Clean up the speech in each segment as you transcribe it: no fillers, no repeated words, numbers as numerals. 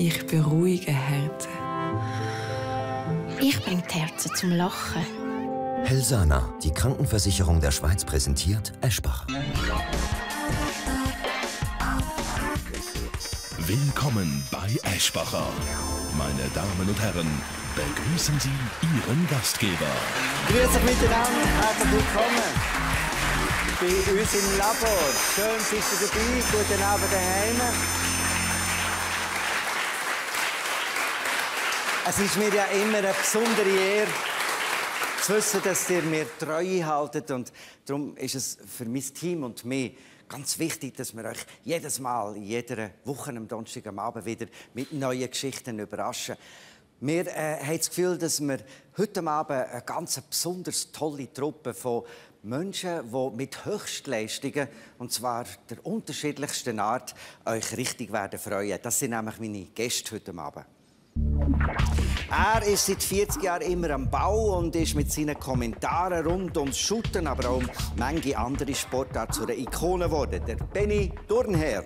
Ich beruhige Herzen. Ich bringe die Herzen zum Lachen. Helsana, die Krankenversicherung der Schweiz, präsentiert Eschbach. Willkommen bei Eschbacher. Meine Damen und Herren, begrüßen Sie Ihren Gastgeber. Grüß euch miteinander, herzlich willkommen bei uns im Labor. Schön, seid ihr dabei, guten Abend daheim. Es ist mir ja immer eine besondere Ehre, zu wissen, dass ihr mir Treue haltet. Und darum ist es für mein Team und mich ganz wichtig, dass wir euch jedes Mal, in jeder Woche am Donnerstag am Abend wieder mit neuen Geschichten überraschen. Wir haben das Gefühl, dass wir heute Abend eine ganz besonders tolle Truppe von Menschen, die mit Höchstleistungen, und zwar der unterschiedlichsten Art, euch richtig werden freuen. Das sind nämlich meine Gäste heute Abend. Er ist seit 40 Jahren immer am Bau und ist mit seinen Kommentaren rund ums Shooten, aber auch um manche andere Sportarten zu einer Ikone geworden. Der Benny Turnherr.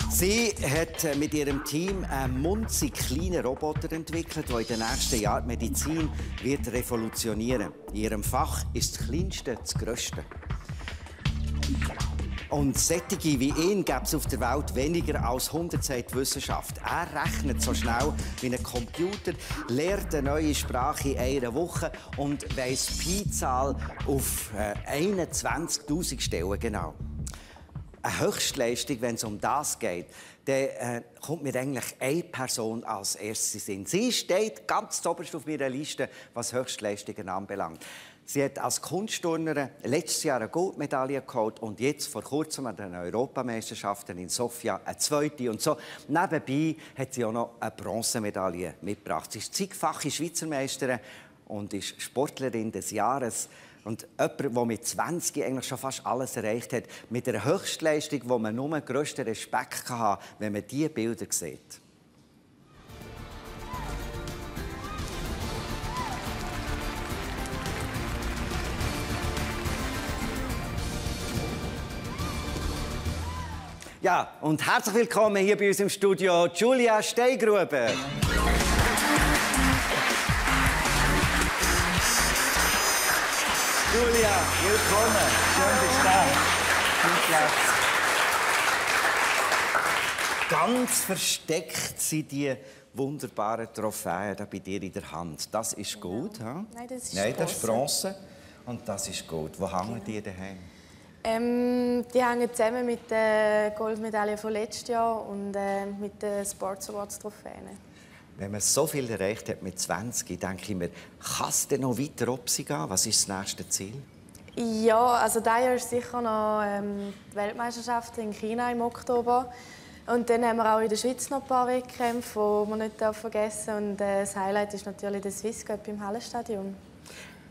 Sie hat mit ihrem Team einen munzig kleinen Roboter entwickelt, der in den nächsten Jahren die Medizin wird revolutionieren. In ihrem Fach ist das Kleinste das Größte. Und solche wie ihn gibt es auf der Welt weniger als 100, sagt die Wissenschaft. Er rechnet so schnell wie ein Computer, lernt eine neue Sprache in einer Woche und weiss die Pi-Zahl auf 21'000 Stellen genau. Eine Höchstleistung, wenn es um das geht, dann kommt mir eigentlich eine Person als erstes in den Sinn. Sie steht ganz oberst auf meiner Liste, was Höchstleistungen anbelangt. Sie hat als Kunstturnerin letztes Jahr eine Goldmedaille geholt und jetzt vor kurzem an den Europameisterschaften in Sofia eine zweite. Und so nebenbei hat sie auch noch eine Bronzemedaille mitgebracht. Sie ist zigfache Schweizer Meisterin und ist Sportlerin des Jahres. Und jemand, der mit 20 eigentlich schon fast alles erreicht hat, mit einer Höchstleistung, wo man nur den grössten Respekt haben kann, wenn man diese Bilder sieht. Ja, und herzlich willkommen hier bei uns im Studio, Julia Steingrube. Julia, willkommen. Schön, dass du da bist. Ganz versteckt sind die wunderbaren Trophäen da bei dir in der Hand. Das ist gut, ja. Nein, das ist Nein, das ist Bronze. Und das ist gut. Wo hängen die daheim? Die hängen zusammen mit der Goldmedaille von letztes Jahr und mit den Sports Awards Trophäen. Wenn man so viel erreicht hat mit 20, denke ich mir, kann es denn noch weiter gehen? Was ist das nächste Ziel? Ja, also dieses Jahr ist sicher noch die Weltmeisterschaft in China im Oktober. Und dann haben wir auch in der Schweiz noch ein paar Wettkämpfe, die man nicht vergessen darf. Und das Highlight ist natürlich der Swiss Cup im Hallenstadion.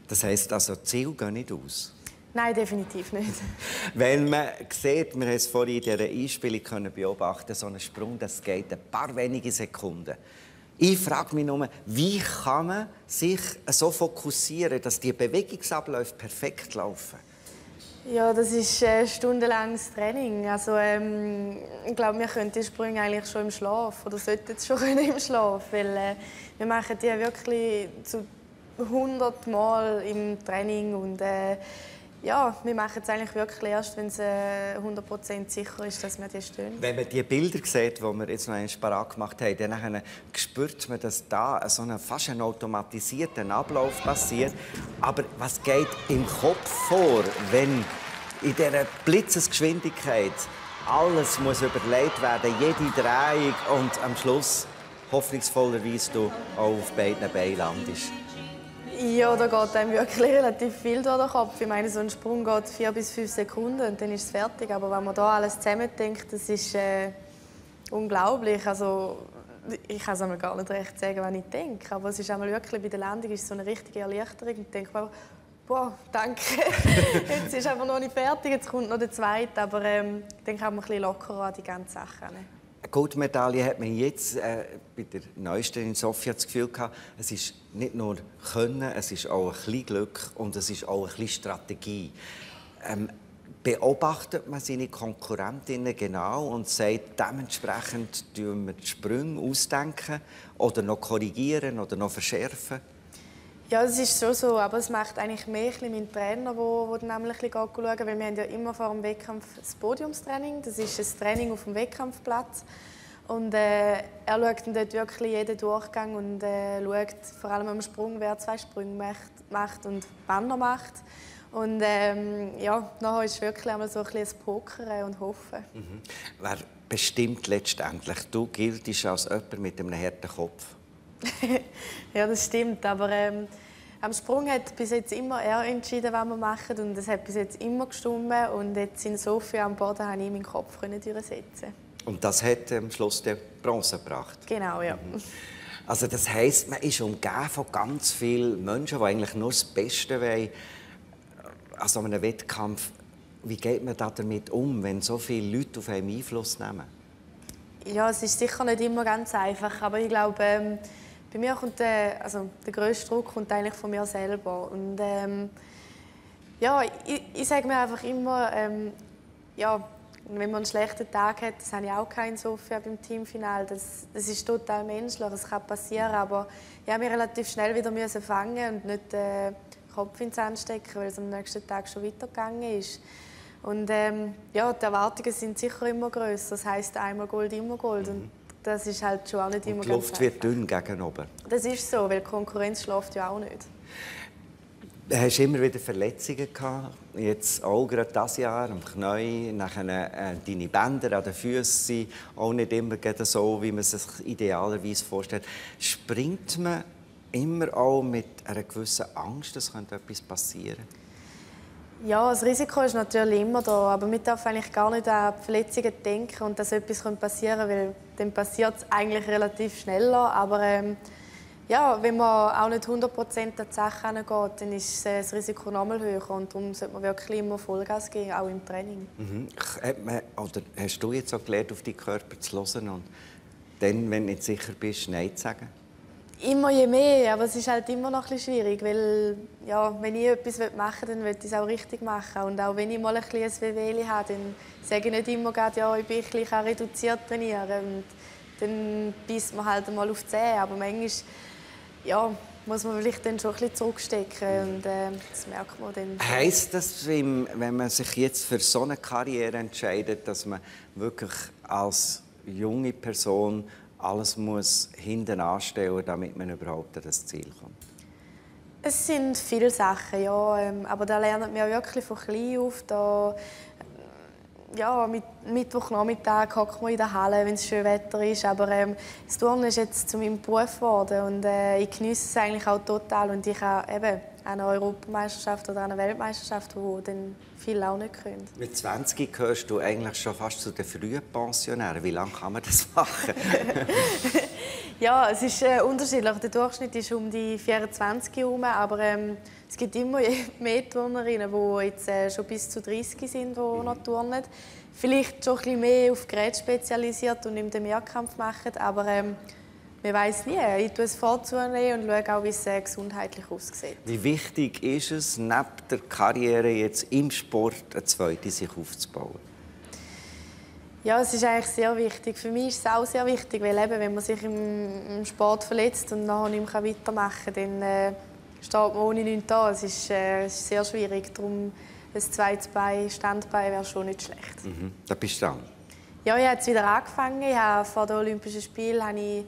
Das heisst also, die Ziele gehen nicht aus? Nein, definitiv nicht. Wenn man sieht, wir haben es vorhin in dieser Einspielung beobachten, so einen Sprung, das geht ein paar wenige Sekunden. Ich frage mich nur, wie kann man sich so fokussieren, dass die Bewegungsabläufe perfekt laufen? Ja, das ist stundenlanges Training. Also, ich glaube, wir können die Sprünge eigentlich schon im Schlaf oder sollten es schon im Schlaf, weil wir machen die wirklich zu 100 Mal im Training und ja, wir machen es eigentlich wirklich erst, wenn es 100% sicher ist, dass wir die stehen. Wenn man die Bilder sieht, die wir jetzt noch einmal parat gemacht haben, dann spürt man, dass da fast ein automatisierter Ablauf passiert. Aber was geht im Kopf vor, wenn in dieser Blitzesgeschwindigkeit alles muss überlegt werden, jede Drehung und am Schluss hoffnungsvollerweise du auch auf beiden Beinen landest? Ja, da geht einem wirklich relativ viel durch den Kopf. Ich meine, so ein Sprung geht 4 bis 5 Sekunden und dann ist es fertig. Aber wenn man da alles zusammendenkt, das ist unglaublich. Also, ich kann es gar nicht recht sagen, was ich denke. Aber es ist wirklich, bei der Landung ist so eine richtige Erleichterung. Ich denke mir, boah, danke. Jetzt ist einfach noch nicht fertig, jetzt kommt noch der zweite. Aber dann kann man ein bisschen lockerer an die ganze Sache nehmen. Eine Goldmedaille hat man jetzt bei der neuesten in Sofia das Gefühl gehabt, es ist nicht nur Können, es ist auch ein bisschen Glück und es ist auch ein bisschen Strategie. Beobachtet man seine Konkurrentinnen genau und sagt, dementsprechend tun wir die Sprünge ausdenken oder noch korrigieren oder noch verschärfen? Ja, es ist schon so, aber es macht eigentlich mehr mein Trainer, der dann nämlich schauen, weil wir haben ja immer vor dem Wettkampf das Podiumstraining. Das ist ein Training auf dem Wettkampfplatz. Und er schaut dann dort wirklich jeden Durchgang und schaut vor allem am Sprung, wer 2 Sprünge macht und wann er macht. Und ja, nachher ist es wirklich einmal so ein bisschen Pokern und Hoffen. Mhm. Wer bestimmt letztendlich? Du giltst als jemand mit einem harten Kopf. Ja, das stimmt. Aber am Sprung hat bis jetzt immer er entschieden, was wir machen. Und es hat bis jetzt immer gestimmt. Und jetzt in Sofia am Boden konnte ich meinen Kopf durchsetzen. Und das hat am Schluss die Bronze gebracht? Genau, ja. Also das heisst, man ist umgeben von ganz vielen Menschen, die eigentlich nur das Beste wollen an so einem Wettkampf. Wie geht man damit um, wenn so viele Leute auf einen Einfluss nehmen? Ja, es ist sicher nicht immer ganz einfach, aber ich glaube, bei mir kommt der grösste Druck kommt eigentlich von mir selber. Und ja, ich sage mir einfach immer, ja, wenn man einen schlechten Tag hat, das habe ich auch keinen Sofia beim Teamfinale. Das ist total menschlich, es kann passieren, aber ich musste mich relativ schnell wieder fangen und nicht den Kopf ins Sand stecken, weil es am nächsten Tag schon weitergegangen ist. Und ja, die Erwartungen sind sicher immer grösser. Das heisst, einmal Gold, immer Gold. Und das ist halt schon auch nicht immer ganz ganz einfach. Die Luft wird dünn gegen oben. Das ist so, weil die Konkurrenz schläft ja auch nicht. Du hast immer wieder Verletzungen gehabt. Jetzt auch gerade dieses Jahr am Knie, nachher deine Bänder an den Füßen sind auch nicht immer so, wie man es sich idealerweise vorstellt. Springt man immer auch mit einer gewissen Angst, dass etwas passieren könnte? Ja, das Risiko ist natürlich immer da, aber man darf eigentlich gar nicht an die Verletzungen denken und dass etwas passieren könnte, weil dann passiert es eigentlich relativ schneller. Aber ja, wenn man auch nicht 100% an die Sache herangeht, dann ist das Risiko noch mal höher und darum sollte man wirklich immer Vollgas geben, auch im Training. Mhm. Oder hast du jetzt auch gelernt, auf deinen Körper zu hören und dann, wenn du nicht sicher bist, Nein zu sagen? Immer je mehr, aber es ist halt immer noch ein bisschen schwierig, weil ja, wenn ich etwas machen will, dann will ich es auch richtig machen. Und auch wenn ich mal ein Wehwehchen habe, dann sage ich nicht immer, ja, ich bin ein bisschen reduziert trainieren. Und dann beißt man halt mal auf die Zähne. Aber manchmal ja, muss man vielleicht dann schon ein bisschen zurückstecken und das merkt man dann. Heisst das, wenn man sich jetzt für so eine Karriere entscheidet, dass man wirklich als junge Person alles muss hinten anstellen, damit man überhaupt an das Ziel kommt? Es sind viele Sachen, ja. Aber da lernt man wirklich von klein auf. Da, ja, Mittwochnachmittag hockt man in der Halle, wenn es schön Wetter ist. Aber das Turnen ist jetzt zu meinem Beruf geworden und ich genieße es eigentlich auch total. Und ich habe eben eine Europameisterschaft oder eine Weltmeisterschaft, wo dann viele auch nicht können. Mit 20 gehörst du eigentlich schon fast zu den frühen Pensionären. Wie lange kann man das machen? Ja, es ist unterschiedlich. Der Durchschnitt ist um die 24 herum, aber es gibt immer mehr Turnerinnen, die jetzt schon bis zu 30 sind, die noch turnen. Vielleicht schon ein bisschen mehr auf Gerät spezialisiert und im Mehrkampf machen, aber man weiss nie. Ich tue es vorzunehmen und schaue auch, wie es gesundheitlich aussieht. Wie wichtig ist es, neben der Karriere jetzt im Sport eine zweite sich aufzubauen? Ja, es ist eigentlich sehr wichtig. Für mich ist es auch sehr wichtig, weil eben, wenn man sich im Sport verletzt und nachher nicht mehr weitermachen kann, dann steht man ohne nichts da. Es ist sehr schwierig. Darum ein zweites Bein, Standbein wäre schon nicht schlecht. Mhm. Da bist du dran? Ja, ich habe jetzt wieder angefangen. Ich habe vor den Olympischen Spielen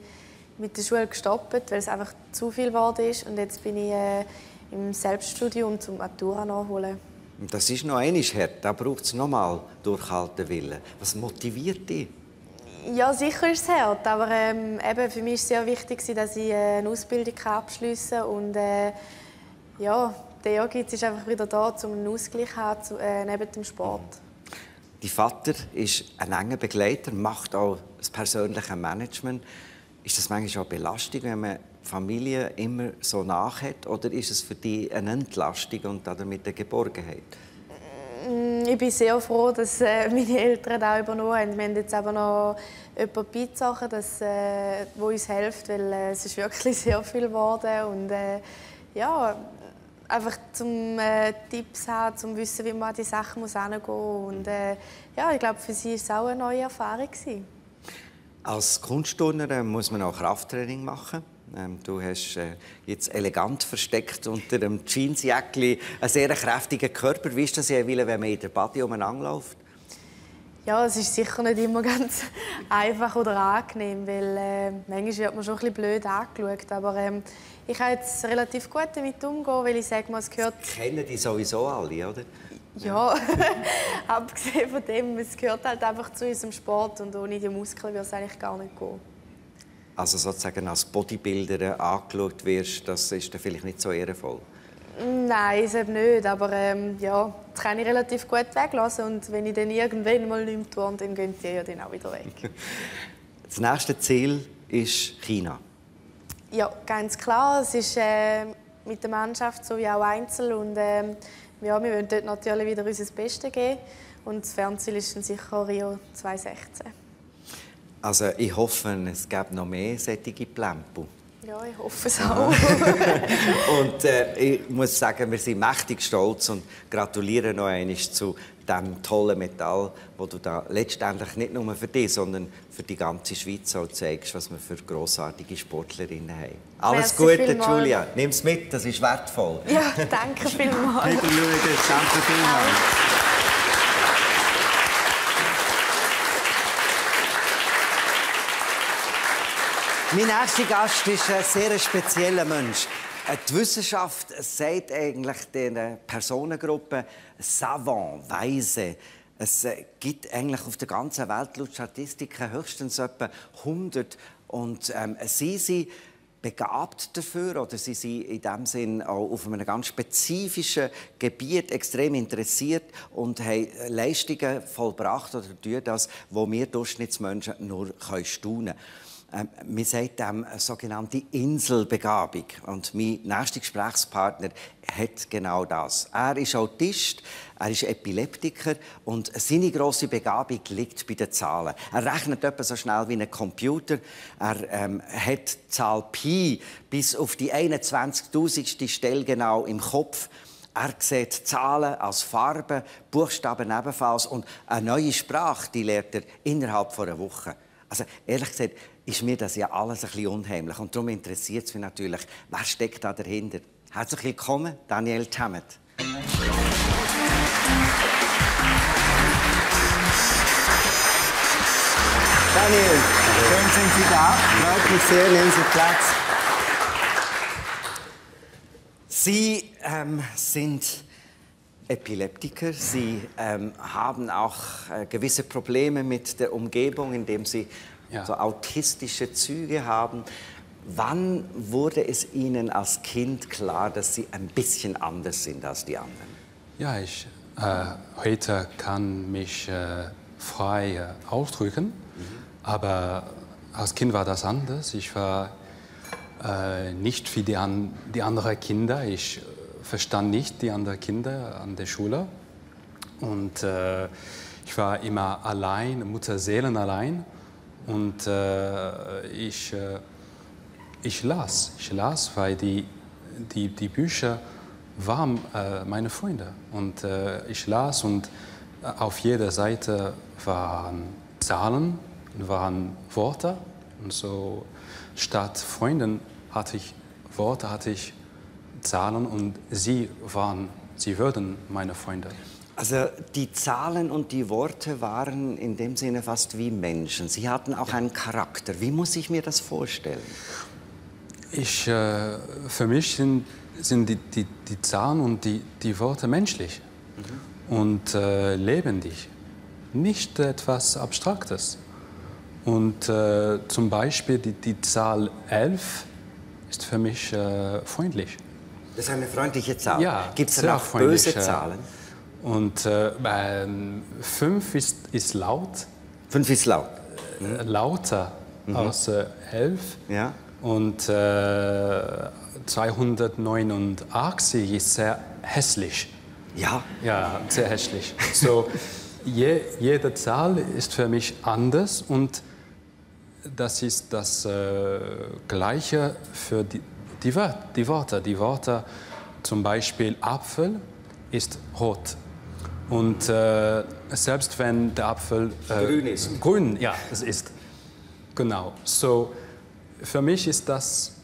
mit der Schule gestoppt, weil es einfach zu viel geworden ist. Und jetzt bin ich im Selbststudium zum Matura nachholen. Das ist noch einmal hart. Da braucht es noch mal Durchhaltewillen. Was motiviert dich? Ja, sicher ist es hart. Aber eben, für mich war es sehr wichtig, dass ich eine Ausbildung abschliessen kann. Und ja, der Ehrgeiz ist einfach wieder da, um einen Ausgleich zu haben neben dem Sport. Dein Vater ist ein enger Begleiter, macht auch das persönliche Management. Ist das manchmal auch eine Belastung, wenn man die Familie immer so nach hat? Oder ist es für dich eine Entlastung und damit eine Geborgenheit? Ich bin sehr froh, dass meine Eltern das auch übernommen haben. Wir haben jetzt aber noch jemanden beizusagen, der uns hilft, weil es ist wirklich sehr viel geworden. Und ja, einfach zum Tipps haben, zum wissen, wie man an die Sachen herangehen muss. Und ja, ich glaube, für sie war es auch eine neue Erfahrung. Als Kunstturner muss man auch Krafttraining machen. Du hast jetzt elegant versteckt unter dem Jeansjäckchen einen sehr kräftigen Körper. Wie ist das, wenn man in der Body umeinander läuft? Ja, es ist sicher nicht immer ganz einfach oder angenehm, weil manchmal wird man schon ein bisschen blöd angeschaut. Aber ich kann jetzt relativ gut damit umgehen, weil ich sage mal, es gehört... Das kennen die sowieso alle, oder? Ja, abgesehen von dem, es gehört halt einfach zu unserem Sport und ohne die Muskeln würde es eigentlich gar nicht gehen. Also sozusagen als Bodybuilder angeschaut wirst, das ist dann vielleicht nicht so ehrenvoll? Nein, ist eben nicht, aber ja, das kann ich relativ gut weglassen und wenn ich dann irgendwann mal nichts tue, dann gehen die ja dann auch wieder weg. Das nächste Ziel ist China. Ja, ganz klar. Es ist mit der Mannschaft sowie auch Einzel und ja, wir wollen dort natürlich wieder unser Bestes geben und das Fernziel ist dann sicher Rio 2016. Also ich hoffe, es gibt noch mehr solche Plämpel. Ja, ich hoffe es auch. Und ich muss sagen, wir sind mächtig stolz und gratulieren noch einmal zu diesem tollen Metall, das du da letztendlich nicht nur für dich, sondern für die ganze Schweiz auch zeigst, was wir für grossartige Sportlerinnen haben. Alles Gute, Julia. Nimm es mit, das ist wertvoll. Ja, danke vielmals. Liebe Julia, danke vielmals. Mein nächster Gast ist ein sehr spezieller Mensch. Die Wissenschaft sagt eigentlich dieser Personengruppe Savant, Weise. Es gibt eigentlich auf der ganzen Welt laut Statistiken höchstens etwa 100. Und sie sind begabt dafür oder sie sind in diesem Sinn auch auf einem ganz spezifischen Gebiet extrem interessiert und haben Leistungen vollbracht oder tun das, wo wir Durchschnittsmenschen nur staunen können. Wir sagen dem sogenannte Inselbegabung. Und mein nächster Gesprächspartner hat genau das. Er ist Autist, er ist Epileptiker und seine grosse Begabung liegt bei den Zahlen. Er rechnet etwa so schnell wie ein Computer. Er hat die Zahl Pi bis auf die 21.000. Stelle genau im Kopf. Er sieht Zahlen als Farben, Buchstaben ebenfalls. Und eine neue Sprache, die lernt er innerhalb einer Woche. Also ehrlich gesagt, ist mir das ja alles ein bisschen unheimlich. Und darum interessiert es mich natürlich, wer steckt da dahinter. Herzlich willkommen, Daniel Tammet. Daniel, schön sind Sie da. Freut mich sehr, nehmen Sie Platz. Sie sind Epileptiker. Sie haben auch gewisse Probleme mit der Umgebung, indem Sie so autistische Züge haben. Wann wurde es Ihnen als Kind klar, dass Sie ein bisschen anders sind als die anderen? Ja, ich heute kann mich frei ausdrücken, aber als Kind war das anders. Ich war nicht wie die anderen Kinder. Ich verstand nicht die anderen Kinder an der Schule und ich war immer allein, Mutterseelen allein. Und ich las, weil die Bücher waren meine Freunde. Und ich las und auf jeder Seite waren Zahlen, waren Worte. Und so statt Freunden hatte ich Worte, hatte ich Zahlen und sie würden meine Freunde. Also die Zahlen und die Worte waren in dem Sinne fast wie Menschen. Sie hatten auch einen Charakter. Wie muss ich mir das vorstellen? Für mich sind die Zahlen und die Worte menschlich und lebendig, nicht etwas Abstraktes. Und zum Beispiel die Zahl 11 ist für mich freundlich. Das ist eine freundliche Zahl. Ja, gibt es auch böse Zahlen? Und 5 ist laut. 5 ist laut. Lauter als 11. Ja. Und 289 ist sehr hässlich. Ja? Ja, sehr hässlich. So, jede Zahl ist für mich anders und das ist das Gleiche für die Worte. Die Worte zum Beispiel Apfel ist rot. Und selbst wenn der Apfel grün ist. Grün, ja, es ist. Genau. So, für mich ist das,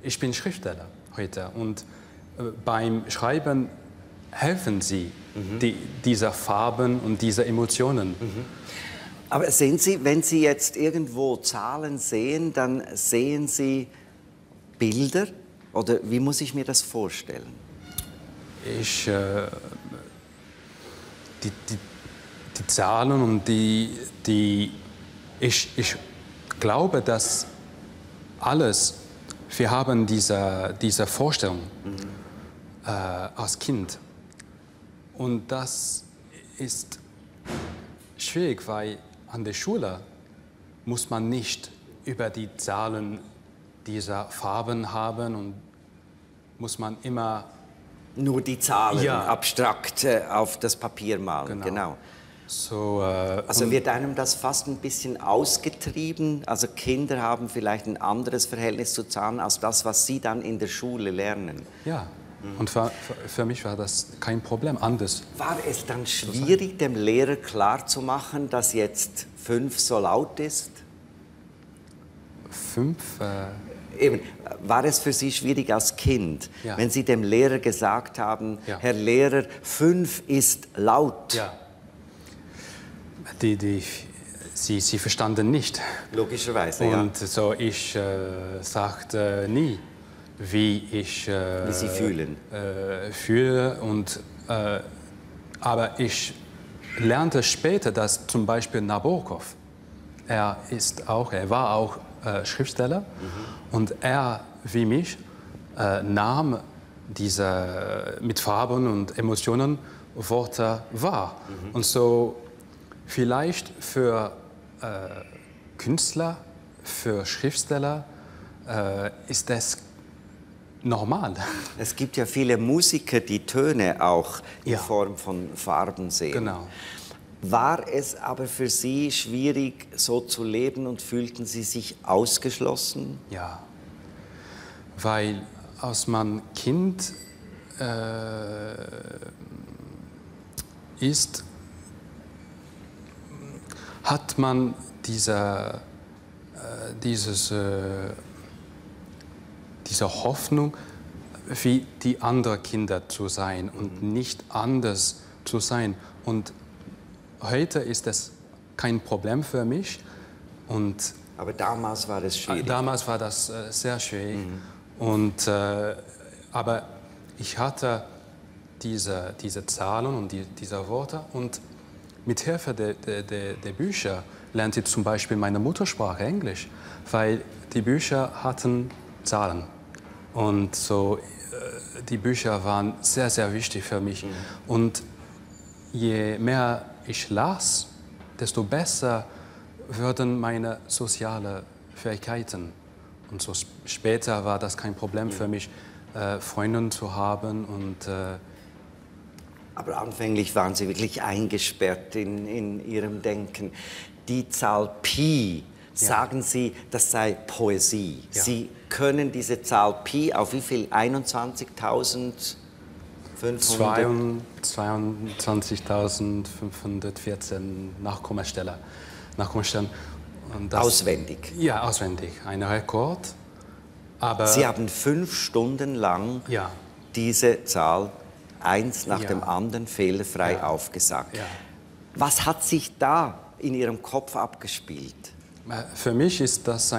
ich bin Schriftsteller heute und beim Schreiben helfen Sie dieser Farben und dieser Emotionen. Aber sehen Sie, wenn Sie jetzt irgendwo Zahlen sehen, dann sehen Sie Bilder? Oder wie muss ich mir das vorstellen? Die Zahlen und ich glaube, dass alles, wir haben diese Vorstellung als Kind. Und das ist schwierig, weil an der Schule muss man nicht über die Zahlen dieser Farben haben und muss man immer nur die Zahlen abstrakt auf das Papier malen. Genau. So, also wird einem das fast ein bisschen ausgetrieben? Also Kinder haben vielleicht ein anderes Verhältnis zu Zahlen als das, was sie dann in der Schule lernen. Ja, und für mich war das kein Problem, anders. War es dann schwierig, dem Lehrer klarzumachen, dass jetzt 5 so laut ist? 5? Eben, war es für Sie schwierig als Kind, wenn Sie dem Lehrer gesagt haben, Herr Lehrer, 5 ist laut? Ja. Sie verstanden nicht. Logischerweise, und so ich sagte nie, wie Sie fühlen. Fühle und aber ich lernte später, dass zum Beispiel Nabokov, er war auch Schriftsteller und er wie mich nahm diese mit Farben und Emotionen Worte wahr und so. Vielleicht für Künstler, für Schriftsteller ist das normal. Es gibt ja viele Musiker, die Töne auch in Form von Farben sehen. Genau. War es aber für Sie schwierig, so zu leben und fühlten Sie sich ausgeschlossen? Ja, weil als man Kind ist, hat man diese Hoffnung, wie die anderen Kinder zu sein und nicht anders zu sein. Und heute ist das kein Problem für mich. Aber damals war das schwierig. Damals war das sehr schwierig. Aber ich hatte diese Zahlen und diese Worte und mit Hilfe der Bücher lernte ich zum Beispiel meine Muttersprache Englisch, weil die Bücher hatten Zahlen. Und so, die Bücher waren sehr, sehr wichtig für mich. Und je mehr ich las, desto besser würden meine sozialen Fähigkeiten. Und so später war das kein Problem für mich, Freunde zu haben und aber anfänglich waren Sie wirklich eingesperrt in Ihrem Denken. Die Zahl Pi, sagen Sie, das sei Poesie. Ja. Sie können diese Zahl Pi auf wie viel? 21.500? 22.514 Nachkommastellen. Und das, auswendig? Ja, auswendig. Ein Rekord. Aber Sie haben 5 Stunden lang diese Zahl eins nach dem anderen fehlerfrei aufgesagt. Ja. Was hat sich da in Ihrem Kopf abgespielt? Für mich ist das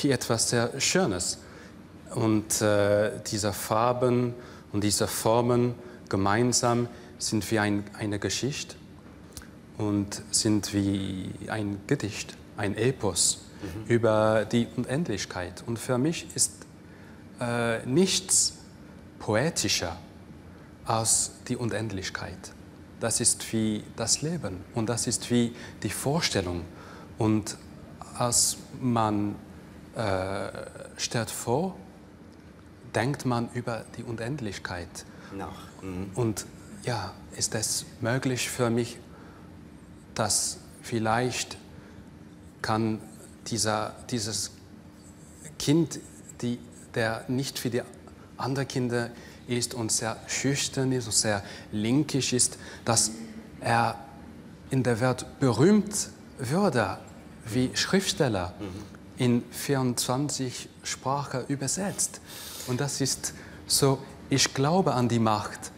etwas sehr Schönes. Und diese Farben und diese Formen gemeinsam sind wie eine Geschichte und sind wie ein Gedicht, ein Epos über die Unendlichkeit. Und für mich ist nichts poetischer als die Unendlichkeit. Das ist wie das Leben und das ist wie die Vorstellung. Und als man stellt vor, denkt man über die Unendlichkeit nach. Und ja, ist es möglich für mich, dass vielleicht kann dieses Kind, der nicht wie die andere Kinder ist und sehr schüchtern ist und sehr linkisch ist, dass er in der Welt berühmt würde wie Schriftsteller in 24 Sprachen übersetzt. Und das ist so, ich glaube an die Macht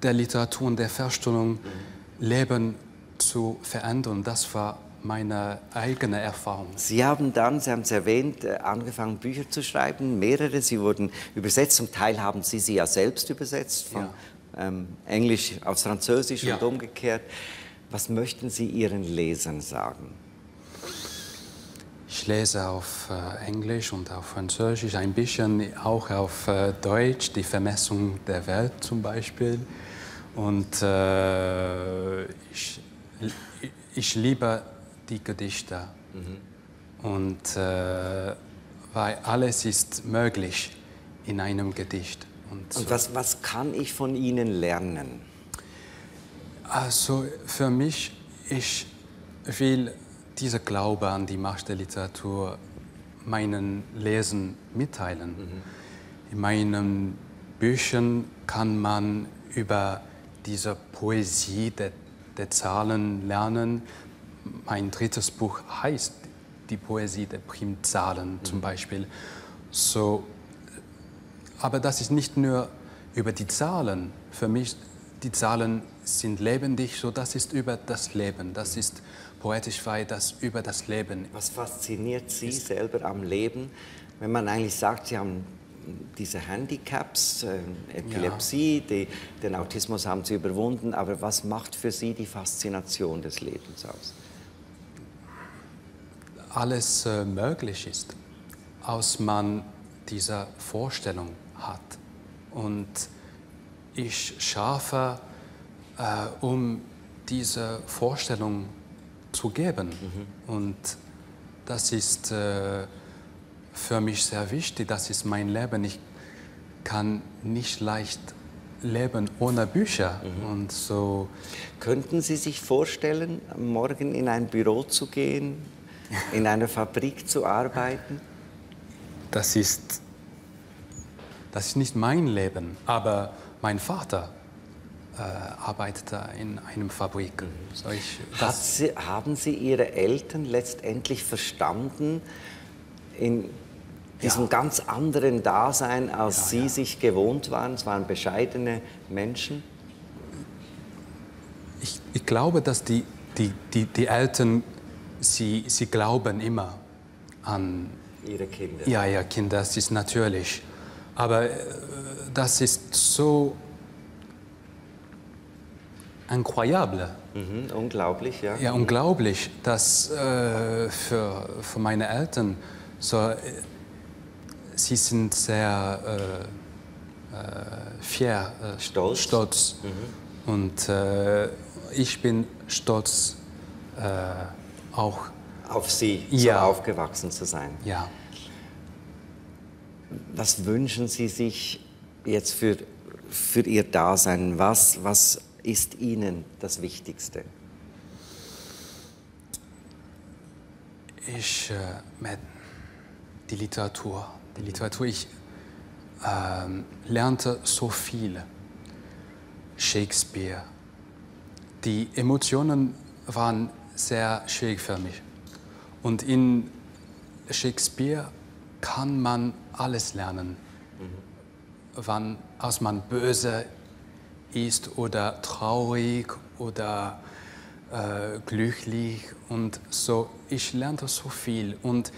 der Literatur und der Vorstellung, Leben zu verändern. Das war meine eigene Erfahrung. Sie haben es erwähnt, angefangen Bücher zu schreiben, mehrere. Sie wurden übersetzt, zum Teil haben Sie sie ja selbst übersetzt, von Englisch aufs Französisch und umgekehrt. Was möchten Sie Ihren Lesern sagen? Ich lese auf Englisch und auf Französisch, ein bisschen auch auf Deutsch, die Vermessung der Welt zum Beispiel. Und ich liebe die Gedichte. Und weil alles ist möglich in einem Gedicht. Und was kann ich von Ihnen lernen? Also für mich, ich will dieser Glaube an die Macht der Literatur meinen Lesern mitteilen. In meinen Büchern kann man über diese Poesie der Zahlen lernen. Mein drittes Buch heißt die Poesie der Primzahlen zum Beispiel. So, aber das ist nicht nur über die Zahlen. Für mich, die Zahlen sind lebendig, so das ist über das Leben. Das ist poetisch, weil das über das Leben. Was fasziniert Sie selber am Leben, wenn man eigentlich sagt, Sie haben diese Handicaps, Epilepsie, den Autismus haben Sie überwunden, aber was macht für Sie die Faszination des Lebens aus? Alles möglich ist, als man diese Vorstellung hat. Und ich schaffe, um diese Vorstellung zu geben. Und das ist für mich sehr wichtig, das ist mein Leben. Ich kann nicht leicht leben ohne Bücher. Und so. Könnten Sie sich vorstellen, morgen in ein Büro zu gehen, in einer Fabrik zu arbeiten? Das ist nicht mein Leben, aber mein Vater arbeitete in einer Fabrik. So haben Sie Ihre Eltern letztendlich verstanden in diesem ganz anderen Dasein, als Sie sich gewohnt waren? Es waren bescheidene Menschen. Ich glaube, dass die Eltern, sie glauben immer an ihre Kinder. Ja, ja, Kinder, das ist natürlich. Aber das ist so incroyable. Unglaublich, ja. Ja, unglaublich, dass für meine Eltern so, sie sind sehr fier, stolz. Und ich bin stolz auch auf Sie, so aufgewachsen zu sein. Ja. Was wünschen Sie sich jetzt für Ihr Dasein? Was ist Ihnen das Wichtigste? Die Literatur. Ich lernte so viel. Shakespeare. Die Emotionen waren sehr schwierig für mich. Und in Shakespeare kann man alles lernen. Als man böse ist oder traurig oder glücklich und so. Ich lernte so viel und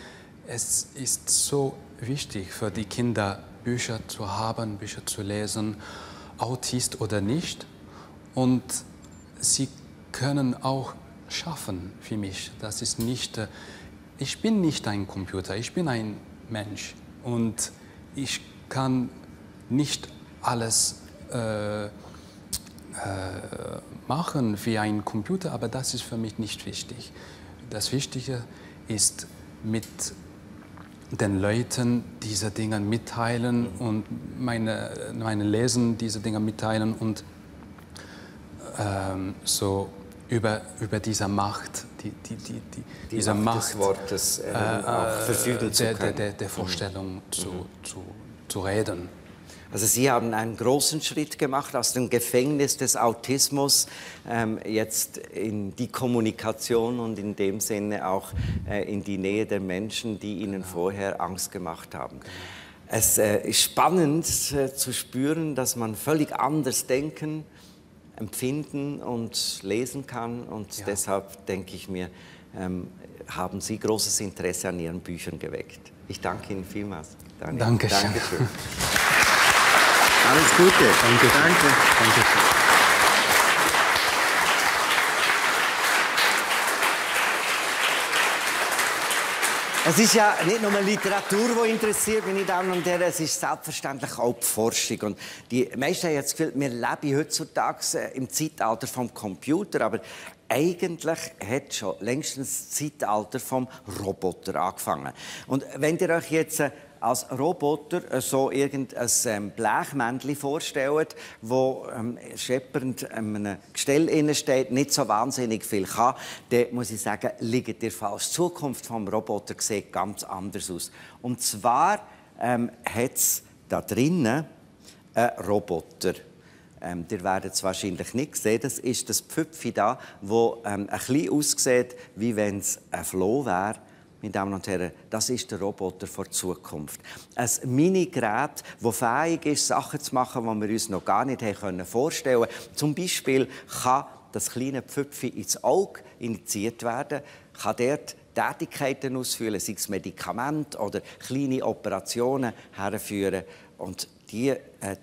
es ist so wichtig für die Kinder, Bücher zu haben, Bücher zu lesen, Autist oder nicht. Und sie können auch schaffen für mich. Das ist nicht, ich bin nicht ein Computer, ich bin ein Mensch und ich kann nicht alles machen wie ein Computer, aber das ist für mich nicht wichtig. Das Wichtige ist, mit den Leuten diese Dinge mitteilen und meine Lesen diese Dinge mitteilen und so über diese Macht, diese Macht des Wortes auch verfügen zu können. Der Vorstellung zu reden. Also Sie haben einen großen Schritt gemacht aus dem Gefängnis des Autismus jetzt in die Kommunikation und in dem Sinne auch in die Nähe der Menschen, die Ihnen vorher Angst gemacht haben. Es ist spannend zu spüren, dass man völlig anders denken, empfinden und lesen kann. Und deshalb denke ich mir, haben Sie großes Interesse an Ihren Büchern geweckt. Ich danke Ihnen vielmals. Danke. Dankeschön. Alles Gute. Danke. Danke. Es ist ja nicht nur Literatur, die interessiert, meine Damen und Herren, es ist selbstverständlich auch die Forschung. Und die meisten haben jetzt das Gefühl, wir leben heutzutage im Zeitalter vom Computer, aber eigentlich hat schon längstens das Zeitalter vom Roboter angefangen. Und wenn ihr euch jetzt als Roboter so irgendein Blechmännchen vorstellt, wo scheppernd in einem Gestell innen steht, nicht so wahnsinnig viel kann, dann muss ich sagen, liegt ihr falsch. Die Zukunft des Roboter sieht ganz anders aus. Und zwar hat es da drinnen einen Roboter. Ihr werdet es wahrscheinlich nicht sehen. Das ist das Pföpfchen da, das ein bisschen aussieht, wie wenn es ein Floh wäre. Meine Damen und Herren, das ist der Roboter der Zukunft. Ein Mini-Gerät, das fähig ist, Sachen zu machen, die wir uns noch gar nicht vorstellen können. Zum Beispiel kann das kleine Pföpfchen ins Auge injiziert werden, kann dort Tätigkeiten ausführen, sei es Medikamente oder kleine Operationen herführen. Und die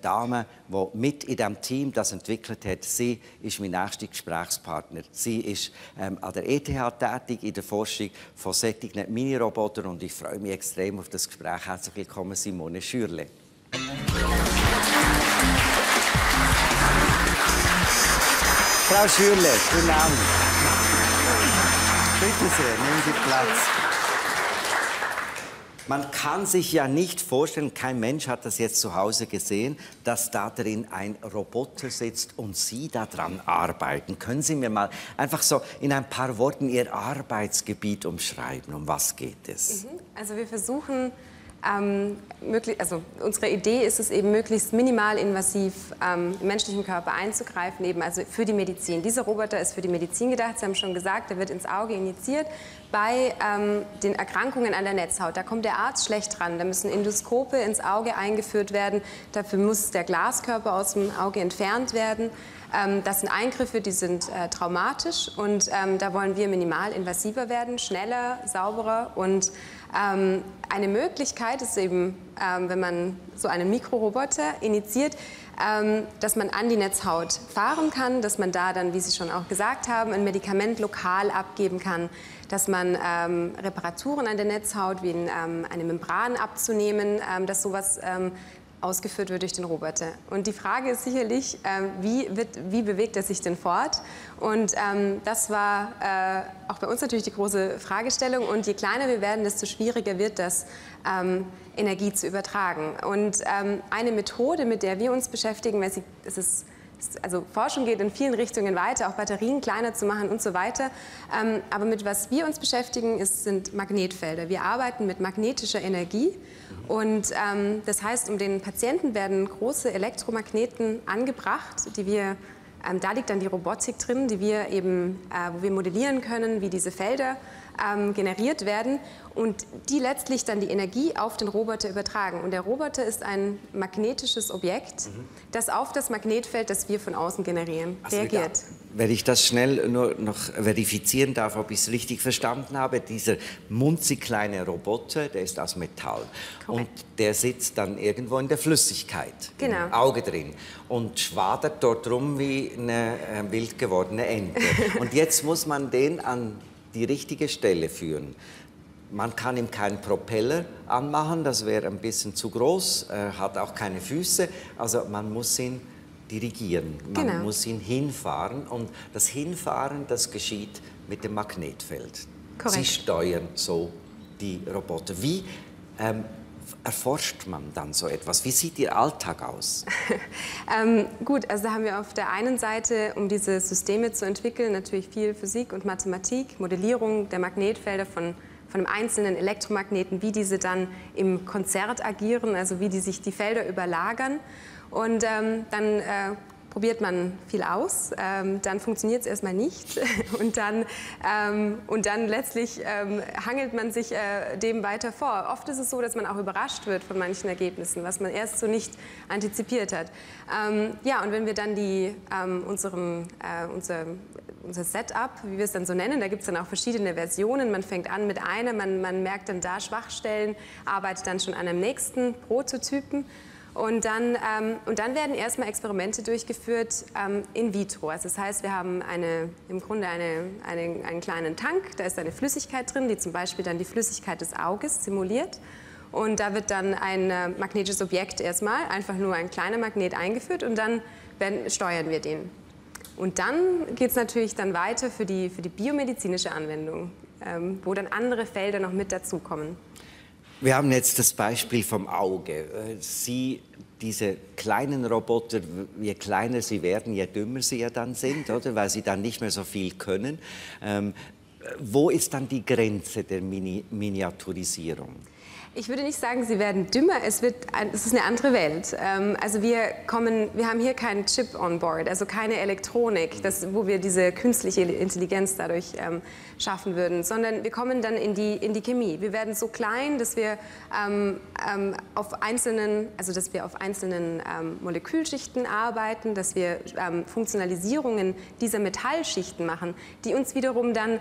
Dame, die mit in diesem Team das entwickelt hat, sie ist mein nächster Gesprächspartner. Sie ist an der ETH tätig in der Forschung von solchen Mini-Robotern und ich freue mich extrem auf das Gespräch. Herzlich willkommen, Simone Schürle. Frau Schürle, guten Abend. Bitte sehr, nehmen Sie Platz. Man kann sich ja nicht vorstellen, kein Mensch hat das jetzt zu Hause gesehen, dass da drin ein Roboter sitzt und Sie daran arbeiten. Können Sie mir mal einfach so in ein paar Worten Ihr Arbeitsgebiet umschreiben? Um was geht es? Also wir versuchen, unsere Idee ist es eben, möglichst minimal invasiv im menschlichen Körper einzugreifen, eben also für die Medizin. Dieser Roboter ist für die Medizin gedacht, Sie haben schon gesagt, der wird ins Auge injiziert. Bei den Erkrankungen an der Netzhaut, da kommt der Arzt schlecht dran, da müssen Endoskope ins Auge eingeführt werden, dafür muss der Glaskörper aus dem Auge entfernt werden. Das sind Eingriffe, die sind traumatisch und da wollen wir minimal invasiver werden, schneller, sauberer und eine Möglichkeit ist eben, wenn man so einen Mikroroboter injiziert, dass man an die Netzhaut fahren kann, dass man da dann, wie Sie schon auch gesagt haben, ein Medikament lokal abgeben kann, dass man Reparaturen an der Netzhaut, wie eine Membran abzunehmen, dass sowas ausgeführt wird durch den Roboter. Und die Frage ist sicherlich, wie bewegt er sich denn fort? Und das war auch bei uns natürlich die große Fragestellung. Und je kleiner wir werden, desto schwieriger wird das, Energie zu übertragen. Und eine Methode, mit der wir uns beschäftigen, weil also Forschung geht in vielen Richtungen weiter, auch Batterien kleiner zu machen und so weiter. Aber mit was wir uns beschäftigen, sind Magnetfelder. Wir arbeiten mit magnetischer Energie. Und das heißt, um den Patienten werden große Elektromagneten angebracht, die wir, da liegt dann die Robotik drin, die wir eben, wo wir modellieren können, wie diese Felder generiert werden und die letztlich dann die Energie auf den Roboter übertragen. Und der Roboter ist ein magnetisches Objekt, das auf das Magnetfeld, das wir von außen generieren, reagiert. Wenn ich das schnell nur noch verifizieren darf, ob ich es richtig verstanden habe, dieser munzig kleine Roboter, der ist aus Metall. Korrekt. Und der sitzt dann irgendwo in der Flüssigkeit, genau, im Auge drin und schwadert dort rum wie eine wild gewordene Ente. Und jetzt muss man den an die richtige Stelle führen. Man kann ihm keinen Propeller anmachen, das wäre ein bisschen zu groß, hat auch keine Füße, also man muss ihn dirigieren, man muss ihn hinfahren und das Hinfahren, das geschieht mit dem Magnetfeld. Korrekt. Sie steuern so die Roboter. Wie erforscht man dann so etwas? Wie sieht Ihr Alltag aus? Gut, also da haben wir auf der einen Seite, um diese Systeme zu entwickeln, natürlich viel Physik und Mathematik, Modellierung der Magnetfelder von einem einzelnen Elektromagneten, wie diese dann im Konzert agieren, also wie sich die Felder überlagern. Und dann probiert man viel aus, dann funktioniert es erstmal nicht und dann letztlich hangelt man sich dem weiter vor. Oft ist es so, dass man auch überrascht wird von manchen Ergebnissen, was man erst so nicht antizipiert hat. Ja, und wenn wir dann unser Setup, wie wir es dann so nennen, da gibt es dann auch verschiedene Versionen. Man fängt an mit einer, man merkt dann da Schwachstellen, arbeitet dann schon an einem nächsten Prototypen. Und dann werden erstmal Experimente durchgeführt in vitro. Also das heißt, wir haben im Grunde einen kleinen Tank, da ist eine Flüssigkeit drin, die zum Beispiel dann die Flüssigkeit des Auges simuliert. Und da wird dann ein magnetisches Objekt erstmal, einfach nur ein kleiner Magnet eingeführt und dann steuern wir den. Und dann geht es natürlich dann weiter für die biomedizinische Anwendung, wo dann andere Felder noch mit dazukommen. Wir haben jetzt das Beispiel vom Auge. Diese kleinen Roboter, je kleiner sie werden, je dümmer sie ja dann sind, oder? Weil sie dann nicht mehr so viel können. Wo ist dann die Grenze der Miniaturisierung? Ich würde nicht sagen, sie werden dümmer, es ist eine andere Welt. Also wir haben hier keinen Chip on board, also keine Elektronik, wo wir diese künstliche Intelligenz dadurch schaffen würden, sondern wir kommen dann in die Chemie. Wir werden so klein, dass wir auf einzelnen Molekülschichten arbeiten, dass wir Funktionalisierungen dieser Metallschichten machen, die uns wiederum dann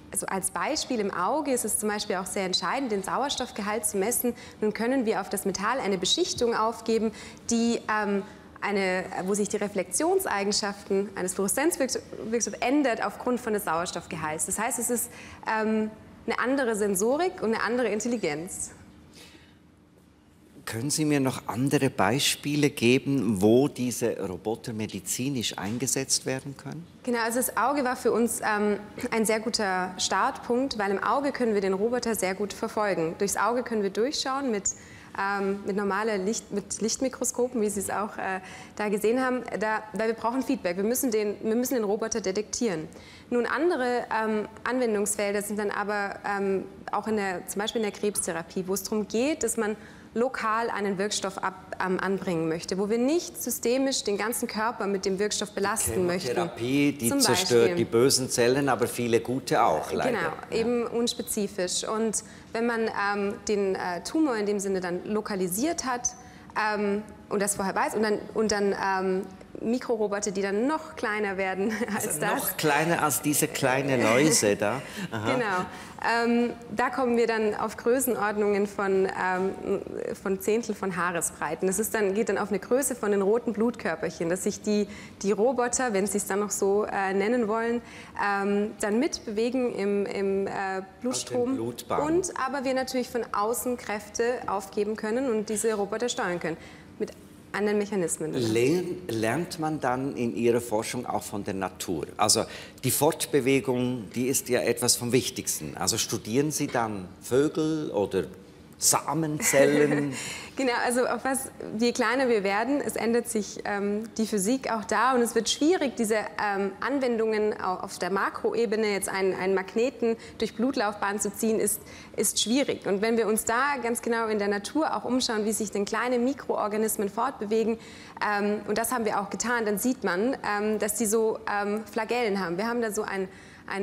also als Beispiel im Auge ist es zum Beispiel auch sehr entscheidend, den Sauerstoffgehalt zu messen. Nun können wir auf das Metall eine Beschichtung aufgeben, wo sich die Reflexionseigenschaften eines Fluoreszenzwirkstoffs ändert aufgrund von des Sauerstoffgehalts. Das heißt, es ist eine andere Sensorik und eine andere Intelligenz. Können Sie mir noch andere Beispiele geben, wo diese Roboter medizinisch eingesetzt werden können? Genau, also das Auge war für uns ein sehr guter Startpunkt, weil im Auge können wir den Roboter sehr gut verfolgen. Durchs Auge können wir durchschauen mit Lichtmikroskopen, wie Sie es auch da gesehen haben, weil wir brauchen Feedback. Wir müssen den Roboter detektieren. Nun, andere Anwendungsfelder sind dann aber auch zum Beispiel in der Krebstherapie, wo es darum geht, dass man lokal einen Wirkstoff anbringen möchte, wo wir nicht systemisch den ganzen Körper mit dem Wirkstoff belasten möchten. Therapie, die zerstört die bösen Zellen, aber viele gute auch, leider. Genau, eben unspezifisch. Und wenn man den Tumor in dem Sinne dann lokalisiert hat und das vorher weiß und dann Mikroroboter, die dann noch kleiner werden als das. Noch kleiner als diese kleine Läuse da. Aha. Genau. Da kommen wir dann auf Größenordnungen von Zehntel von Haaresbreiten. Das geht dann auf eine Größe von den roten Blutkörperchen, dass sich die Roboter, wenn sie es dann noch so nennen wollen, dann mitbewegen im Blutstrom. Und aber wir natürlich von außen Kräfte aufgeben können und diese Roboter steuern können. Mit anderen Mechanismen. Lernt man dann in Ihrer Forschung auch von der Natur? Also die Fortbewegung, die ist ja etwas vom Wichtigsten. Also studieren Sie dann Vögel oder Samenzellen? Genau, also je kleiner wir werden, es ändert sich die Physik auch da und es wird schwierig, diese Anwendungen auf der Makroebene, jetzt einen Magneten durch Blutlaufbahn zu ziehen, ist schwierig. Und wenn wir uns da ganz genau in der Natur auch umschauen, wie sich denn kleine Mikroorganismen fortbewegen, und das haben wir auch getan, dann sieht man, dass die so Flagellen haben. Wir haben da so ein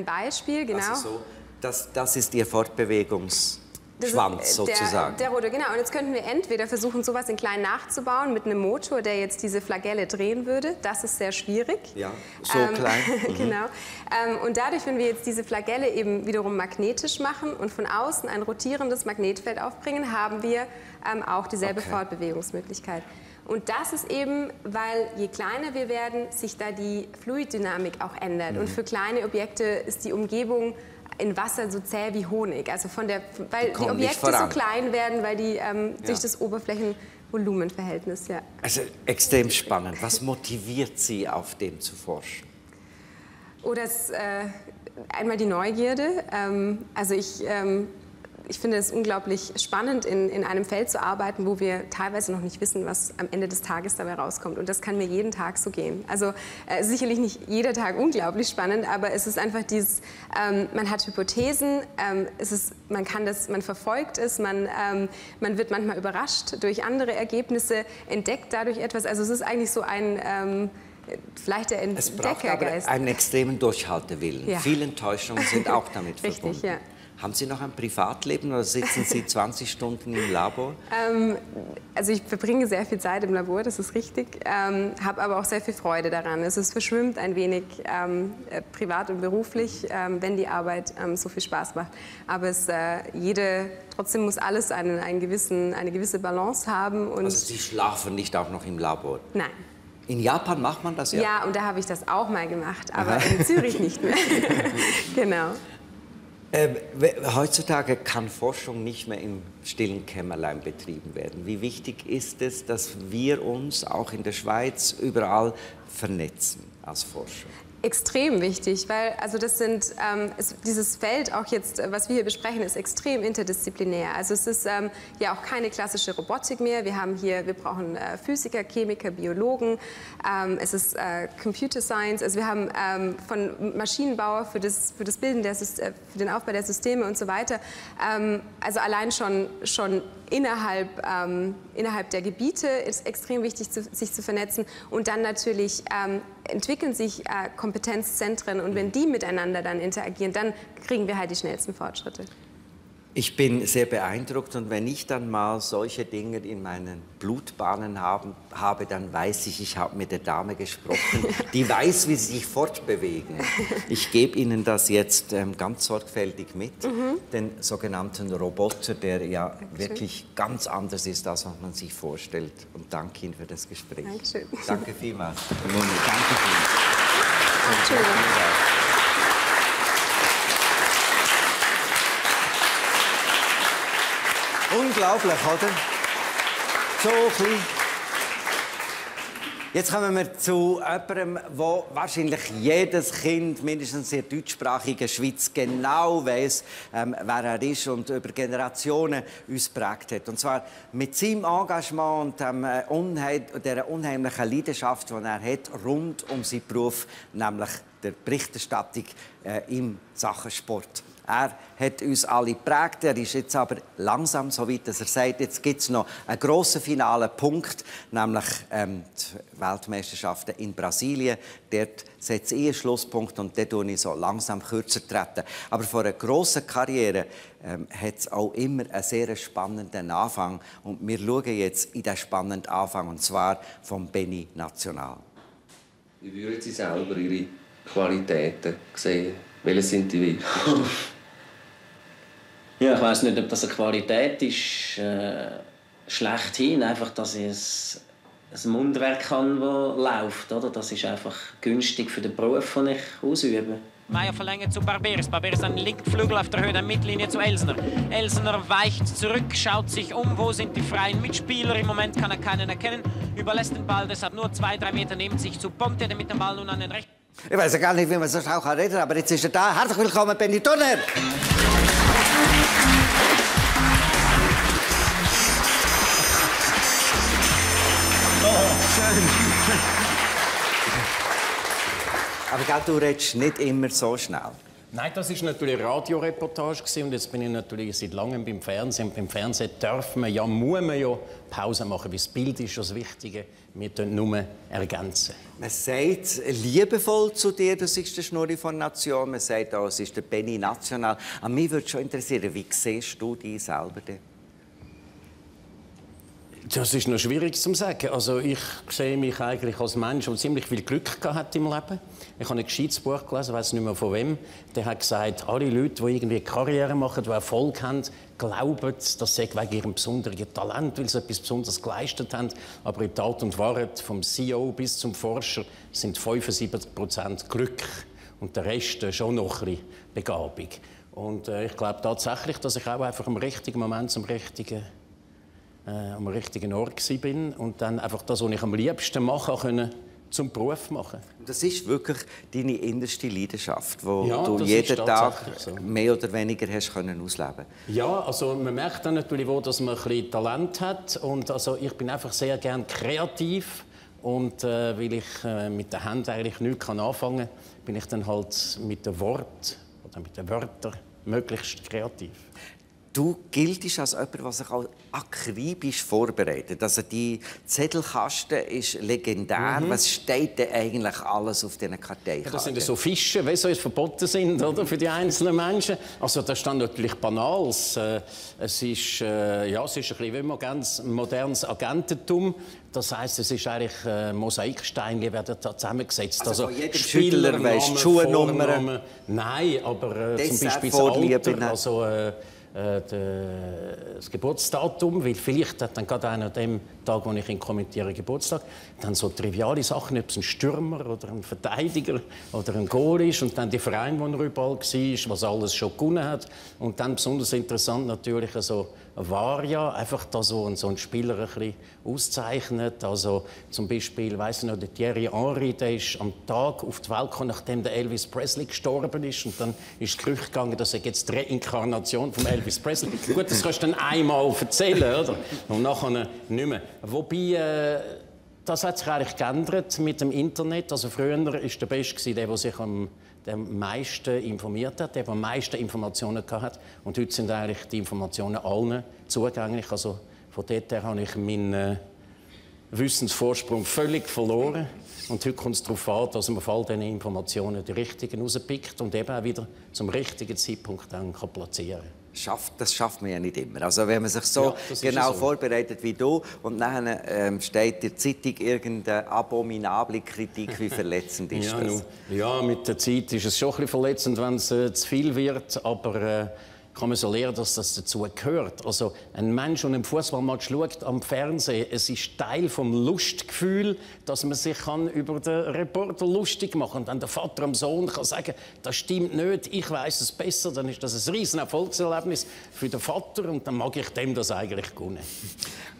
Beispiel, genau. Also das ist Ihr Fortbewegungsschwanz sozusagen. Der rote, genau. Und jetzt könnten wir entweder versuchen, sowas in klein nachzubauen mit einem Motor, der jetzt diese Flagelle drehen würde. Das ist sehr schwierig. Ja, so klein. Genau. Und dadurch, wenn wir jetzt diese Flagelle eben wiederum magnetisch machen und von außen ein rotierendes Magnetfeld aufbringen, haben wir auch dieselbe Fortbewegungsmöglichkeit. Und das ist eben, weil je kleiner wir werden, sich da die Fluiddynamik auch ändert. Und für kleine Objekte ist die Umgebung in Wasser so zäh wie Honig. Also weil die Objekte so klein werden, weil die durch das Oberflächenvolumenverhältnis, ja. Also extrem spannend. Was motiviert Sie, auf dem zu forschen? Einmal die Neugierde. Also ich finde es unglaublich spannend, in einem Feld zu arbeiten, wo wir teilweise noch nicht wissen, was am Ende des Tages dabei rauskommt. Und das kann mir jeden Tag so gehen. Also sicherlich nicht jeder Tag unglaublich spannend, aber es ist einfach dieses, man hat Hypothesen, man verfolgt es, man wird manchmal überrascht durch andere Ergebnisse, entdeckt dadurch etwas. Also es ist eigentlich so ein... vielleicht der Entdeckergeist. Es braucht aber einen extremen Durchhaltewillen. Ja. Viele Enttäuschungen sind auch damit verbunden. Richtig, ja. Haben Sie noch ein Privatleben oder sitzen Sie 20 Stunden im Labor? Also ich verbringe sehr viel Zeit im Labor, das ist richtig, habe aber auch sehr viel Freude daran. Es verschwimmt ein wenig privat und beruflich, wenn die Arbeit so viel Spaß macht. Aber trotzdem muss alles eine gewisse Balance haben. Und also Sie schlafen nicht auch noch im Labor? Nein. In Japan macht man das ja? Ja, und da habe ich das auch mal gemacht, aber in Zürich nicht mehr. Genau. Heutzutage kann Forschung nicht mehr im stillen Kämmerlein betrieben werden. Wie wichtig ist es, dass wir uns auch in der Schweiz überall vernetzen als Forscher? Extrem wichtig, weil also dieses Feld, auch jetzt, was wir hier besprechen, ist extrem interdisziplinär. Also es ist ja auch keine klassische Robotik mehr. Wir brauchen Physiker, Chemiker, Biologen. Es ist Computer Science. Also wir haben von Maschinenbauer für den Aufbau der Systeme und so weiter. Also allein schon innerhalb der Gebiete ist extrem wichtig, sich zu vernetzen. Und dann natürlich entwickeln sich Kompetenzzentren. Und wenn die miteinander dann interagieren, dann kriegen wir halt die schnellsten Fortschritte. Ich bin sehr beeindruckt und wenn ich dann mal solche Dinge in meinen Blutbahnen habe, dann weiß ich habe mit der Dame gesprochen, die weiß, wie sie sich fortbewegen. Ich gebe Ihnen das jetzt ganz sorgfältig mit, den sogenannten Roboter, der ja wirklich ganz anders ist, als was man sich vorstellt. Und danke Ihnen für das Gespräch. Dankeschön. Danke vielmals. Danke vielmals. Entschuldigung. Unglaublich, oder? So klein. Jetzt kommen wir zu jemandem, wo wahrscheinlich jedes Kind, mindestens in der deutschsprachigen Schweiz, genau weiss, wer er ist und über Generationen uns geprägt hat. Und zwar mit seinem Engagement und der unheimlichen Leidenschaft, die er hat, rund um seinen Beruf, nämlich der Berichterstattung im Sachen Sport. Er hat uns alle geprägt. Er ist jetzt aber langsam so weit, dass er sagt, jetzt gibt es noch einen grossen finalen Punkt, nämlich die Weltmeisterschaften in Brasilien. Dort setze ich einen Schlusspunkt und dort trete ich so langsam kürzer treten. Aber vor einer grossen Karriere hat es auch immer einen sehr spannenden Anfang. Und wir schauen jetzt in diesen spannenden Anfang, und zwar vom Benny National. Wie würden Sie selber Ihre Qualitäten sehen? Welche sind die wichtigsten? Ja, ich weiss nicht, ob das eine Qualität ist, schlechthin. Einfach, dass ich ein Mundwerk kann, das läuft. Oder? Das ist einfach günstig für den Beruf, den ich ausübe. Meier verlängert zu Barberis. Barberis an den linken Flügel auf der Höhe der Mittellinie zu Elsner. Elsner weicht zurück, schaut sich um. Wo sind die freien Mitspieler? Im Moment kann er keinen erkennen. Überlässt den Ball deshalb nur 2-3 Meter neben sich zu Ponte, der mit dem Ball nun an den rechten... Ich weiß ja gar nicht, wie man so auch reden kann, aber jetzt ist er da. Herzlich willkommen, Benny Turner! Schön. Aber du redest nicht immer so schnell. Nein, das war natürlich eine Radioreportage und jetzt bin ich natürlich seit langem beim Fernsehen. Und beim Fernsehen muss man ja Pause machen, weil das Bild ist das Wichtige. Wir können nur ergänzen. Man sagt liebevoll zu dir, du bist der Schnurri von Nation. Man sagt auch, es ist der Benny National. Aber mich würde schon interessieren, wie siehst du dich selber denn? Das ist noch schwierig zu sagen. Also ich sehe mich eigentlich als Mensch, der ziemlich viel Glück gehabt im Leben. Ich habe ein gescheites Buch gelesen, ich weiß nicht mehr von wem. Der hat gesagt, alle Leute, die irgendwie Karriere machen, die Erfolg haben, glauben, das sei wegen ihrem besonderen Talent, weil sie etwas Besonderes geleistet haben. Aber in Tat und Wahrheit, vom CEO bis zum Forscher, sind 75% Glück und der Rest schon noch ein bisschen Begabung. Und ich glaube tatsächlich, dass ich auch einfach am richtigen Moment am richtigen Ort war und dann einfach das, was ich am liebsten machen konnte, zum Beruf machen. Das ist wirklich deine innerste Leidenschaft, die du das jeden ist Tag so. mehr oder weniger hast können ausleben. Ja, also man merkt dann natürlich auch, dass man ein bisschen Talent hat. Und also ich bin einfach sehr gern kreativ. Und weil ich mit den Händen eigentlich nichts anfangen kann, bin ich dann halt mit den Worten oder mit den Wörtern möglichst kreativ. Du giltst als jemand, der sich auch akribisch vorbereitet. Also die Zettelkasten ist legendär. Was steht denn eigentlich alles auf diesen Karteikarten? Das sind so Fische, wie sie verboten sind, oder, für die einzelnen Menschen. Also da stand natürlich Banales. Es ist ein bisschen wie man ganz modernes Agententum. Das heisst, es ist eigentlich Mosaiksteine werden da zusammengesetzt. Also von jedem Schüler weisst du Schuhnummer? Nein, aber zum Beispiel das Alter, also das Geburtsdatum, weil vielleicht hat dann gerade einer an dem Tag, wo ich ihn kommentiere, Geburtstag, dann so triviale Sachen, ob es ein Stürmer oder ein Verteidiger oder ein Goal ist und dann die Verein, wo er überall war, was alles schon gewonnen hat. Und dann besonders interessant natürlich so Varia, einfach da so ein Spieler ein bisschen auszeichnet. Also zum Beispiel, weiss ich noch, der Thierry Henry, der ist am Tag auf die Welt gekommen, nachdem der Elvis Presley gestorben ist. Und dann ist das Gerücht gegangen, dass er jetzt die Reinkarnation von Elvis Presley. Gut, das kannst du dann einmal erzählen, oder? Und nachher nicht mehr. Wobei, das hat sich eigentlich geändert mit dem Internet. Also früher war der Beste der sich am meisten informiert hat, der am meisten Informationen hatte. Und heute sind eigentlich die Informationen allen zugänglich. Also von dort her habe ich meinen Wissensvorsprung völlig verloren. Und heute kommt es darauf an, dass man von all diesen Informationen die richtigen rauspickt und eben auch wieder zum richtigen Zeitpunkt dann platzieren kann. Das schafft man ja nicht immer. Also wenn man sich so genau vorbereitet wie du und dann steht in der Zeitung irgendeine abominable Kritik, wie verletzend ist das? Ja, mit der Zeit ist es schon ein bisschen verletzend, wenn es zu viel wird, aber kann man so lernen, dass das dazu gehört. Also ein Mensch, der einen Fußballmatch schaut am Fernsehen, es ist Teil vom Lustgefühl, dass man sich über den Reporter lustig machen kann. Und wenn der Vater am Sohn kann sagen, das stimmt nicht, ich weiß es besser, dann ist das ein riesen Erfolgserlebnis für den Vater und dann mag ich dem das eigentlich gönnen.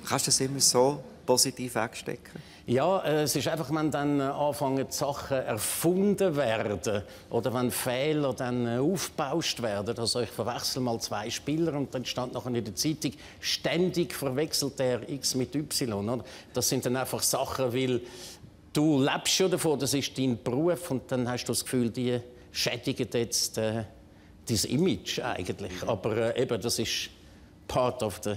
Kannst du das immer so positiv wegstecken? Ja, es ist einfach, wenn dann anfangen, Sachen erfunden werden oder wenn Fehler dann aufgebauscht werden. Also ich verwechsel mal zwei Spieler und dann stand nachher in der Zeitung, ständig verwechselt der X mit Y. Oder? Das sind dann einfach Sachen, weil du lebst schon davon, das ist dein Beruf und dann hast du das Gefühl, die schädigen jetzt dein Image eigentlich. Aber eben, das ist part of the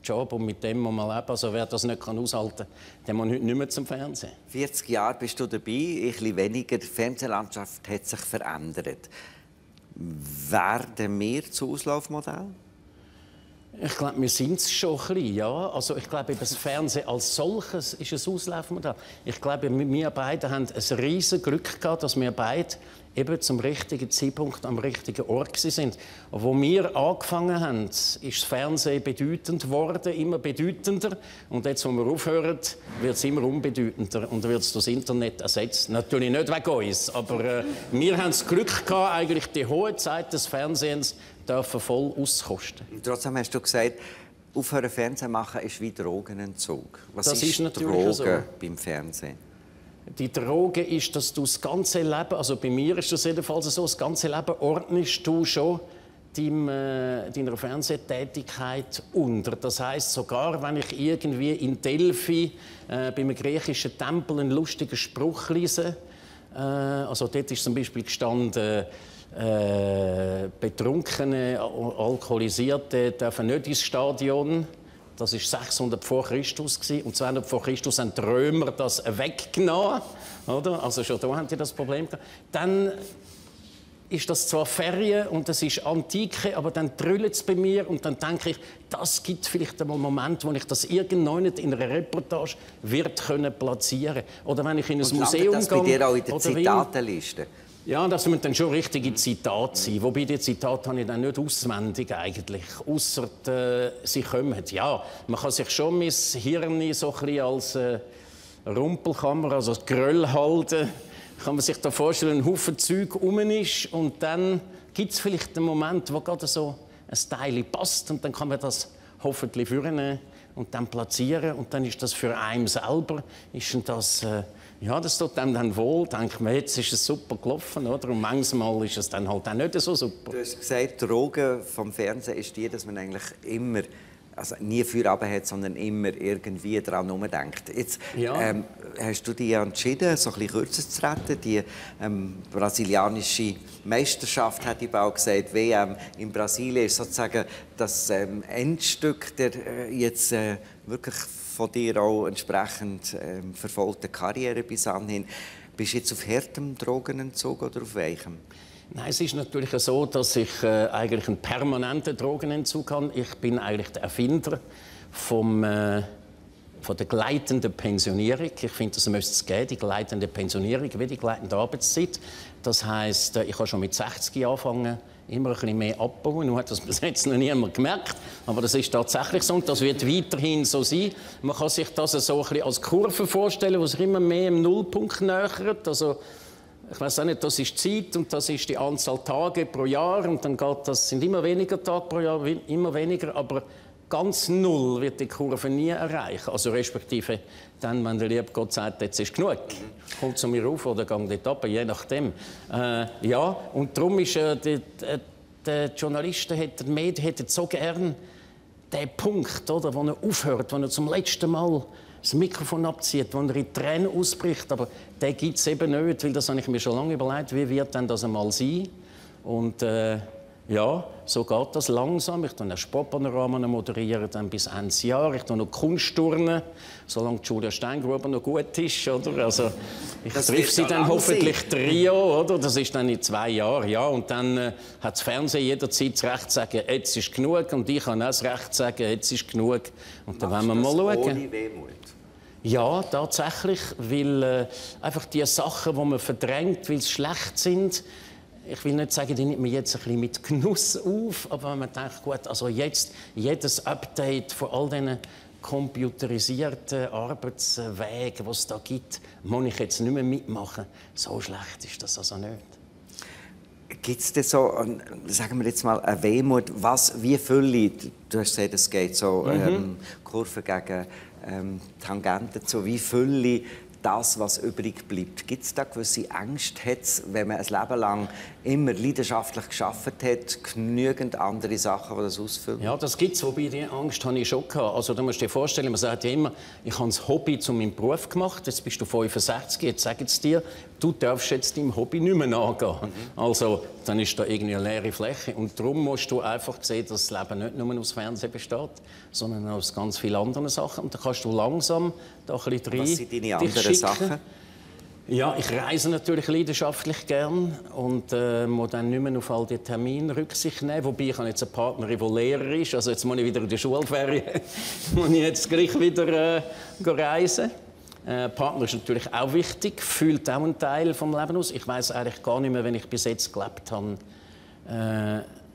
Job und mit dem muss man leben. Also wer das nicht aushalten kann, der muss heute nicht mehr zum Fernsehen. 40 Jahre bist du dabei, ein bisschen weniger. Die Fernsehlandschaft hat sich verändert. Werden wir zu Auslaufmodell? Ich glaube, wir sind es schon ein bisschen, ja. Also ich glaube, das Fernsehen als solches ist ein Auslaufmodell. Ich glaube, wir beide haben ein riesiges Glück gehabt, dass wir beide eben zum richtigen Zeitpunkt am richtigen Ort sind. Wo wir angefangen haben, ist das Fernsehen bedeutend geworden, immer bedeutender. Und jetzt, wo wir aufhören, wird es immer unbedeutender und wird es durch das Internet ersetzt. Natürlich nicht wegen uns, aber wir haben das Glück gehabt, eigentlich die hohe Zeit des Fernsehens dürfen voll auskosten. Trotzdem hast du gesagt, aufhören Fernsehen machen ist wie Drogenentzug. Was das ist natürlich Drogen so beim Fernsehen? Die Droge ist, dass du das ganze Leben, also bei mir ist das jedenfalls so, das ganze Leben ordnest du schon deiner Fernsehtätigkeit unter. Das heisst, sogar wenn ich irgendwie in Delphi bei einem griechischen Tempel einen lustigen Spruch lese, also dort ist zum Beispiel gestanden, Betrunkene, Alkoholisierte dürfen nicht ins Stadion. Das war 600 vor Christus und 200 vor Christus haben die Römer das weggenommen. Oder? Also schon da haben die das Problem gehabt. Dann ist das zwar Ferien und das ist Antike, aber dann trüllt es bei mir und dann denke ich, das gibt vielleicht einmal einen Moment, wo ich das irgendwann in einer Reportage wird platzieren können. Oder wenn ich in ein Museum gehe. Das bei dir auch in der Zitatenliste? Ja, das müssen dann schon richtige Zitate sein. Wobei die Zitate habe ich dann nicht auswendig eigentlich. Ausser sie kommen. Ja, man kann sich schon mein Hirn so ein bisschen als Rumpelkammer, also als Gröll halten. Kann man sich da vorstellen, ein Haufen Zeug rum ist und dann gibt es vielleicht einen Moment, wo gerade so ein Teil passt und dann kann man das hoffentlich vornehmen und dann platzieren und dann ist das für einen selber, das tut einem dann wohl, denkt man, jetzt ist es super gelaufen, oder? Und manchmal ist es dann halt auch nicht so super. Du hast gesagt, die Droge vom Fernsehen ist die, dass man eigentlich immer, also nie Feierabend hat, sondern immer irgendwie daran umdenkt. Jetzt hast du dich entschieden, so ein bisschen kürzer zu treten. Die brasilianische Meisterschaft, hat ich auch gesagt, WM in Brasilien ist sozusagen das Endstück der jetzt wirklich von dir auch entsprechend verfolgten Karriere bis anhin. Bist du jetzt auf härtem Drogenentzug oder auf weichem? Nein, es ist natürlich so, dass ich eigentlich einen permanenten Drogenentzug habe. Ich bin eigentlich der Erfinder von der gleitenden Pensionierung. Ich finde, das müsste es geben, die gleitende Pensionierung wie die gleitende Arbeitszeit. Das heisst, ich habe schon mit 60 angefangen, immer ein bisschen mehr abbauen. Nur hat das bis jetzt noch niemand gemerkt. Aber das ist tatsächlich so und das wird weiterhin so sein. Man kann sich das so ein bisschen als Kurve vorstellen, die sich immer mehr im Nullpunkt nähert. Also, ich weiß auch nicht, das ist die Zeit und das ist die Anzahl Tage pro Jahr und dann geht das, sind immer weniger Tage pro Jahr, immer weniger, aber ganz null wird die Kurve nie erreichen. Also respektive dann, wenn der liebe Gott sagt, jetzt ist genug, kommt zu mir rauf oder geht dort runter, je nachdem. Und darum ist der Journalisten, die Medien hätten so gern den Punkt, oder, wo er aufhört, wo er zum letzten Mal das Mikrofon abzieht, wo er in Tränen ausbricht. Aber den gibt es eben nicht, weil das habe ich mir schon lange überlegt, wie wird denn das einmal sein? Und so geht das langsam. Ich moderiere Sportpanorama dann bis Ende Jahr. Ich tue noch Kunstturnen, solange Julia Steingruber noch gut ist. Oder? Also, ich treffe sie dann hoffentlich Trio, oder? Das ist dann in 2 Jahren. Ja, und dann hat das Fernsehen jederzeit das Recht zu sagen, jetzt ist genug. Und ich habe auch das Recht zu sagen, jetzt ist genug. Und dann wollen wir mal schauen. Ohne Wehmut? Ja, tatsächlich, weil einfach die Sachen, die man verdrängt, weil sie schlecht sind, ich will nicht sagen, die nimmt man jetzt ein bisschen mit Genuss auf, aber wenn man denkt, gut, also jetzt jedes Update von all diesen computerisierten Arbeitswegen, die es da gibt, muss ich jetzt nicht mehr mitmachen. So schlecht ist das also nicht. Gibt es denn so, sagen wir jetzt mal, eine Wehmut, wie viele, du hast gesagt, es geht so Kurven gegen Tangenten, so wie viele das, was übrig bleibt. Gibt es da gewisse Ängste, wenn man ein Leben lang immer leidenschaftlich gearbeitet hat, genügend andere Sachen, die das ausfüllen? Ja, das gibt es, wobei die Angst habe ich schon gehabt. Also, du musst dir vorstellen, man sagt ja immer, ich habe das Hobby zu meinem Beruf gemacht, jetzt bist du 65, jetzt sagen sie dir, du darfst jetzt deinem Hobby nicht mehr nachgehen. Also, dann ist da irgendwie eine leere Fläche. Und darum musst du einfach sehen, dass das Leben nicht nur aus Fernsehen besteht, sondern aus ganz vielen anderen Sachen. Und dann kannst du langsam da ein bisschen rein. Was sind deine anderen Sachen? Ja, ich reise natürlich leidenschaftlich gern und muss dann nicht mehr auf all die Termine Rücksicht nehmen. Wobei ich habe jetzt eine Partnerin, die Lehrer ist. Also jetzt muss ich wieder in die Schulferien, muss ich jetzt gleich wieder reisen. Partner ist natürlich auch wichtig, füllt auch einen Teil des Lebens aus. Ich weiß eigentlich gar nicht mehr, wenn ich bis jetzt gelebt habe,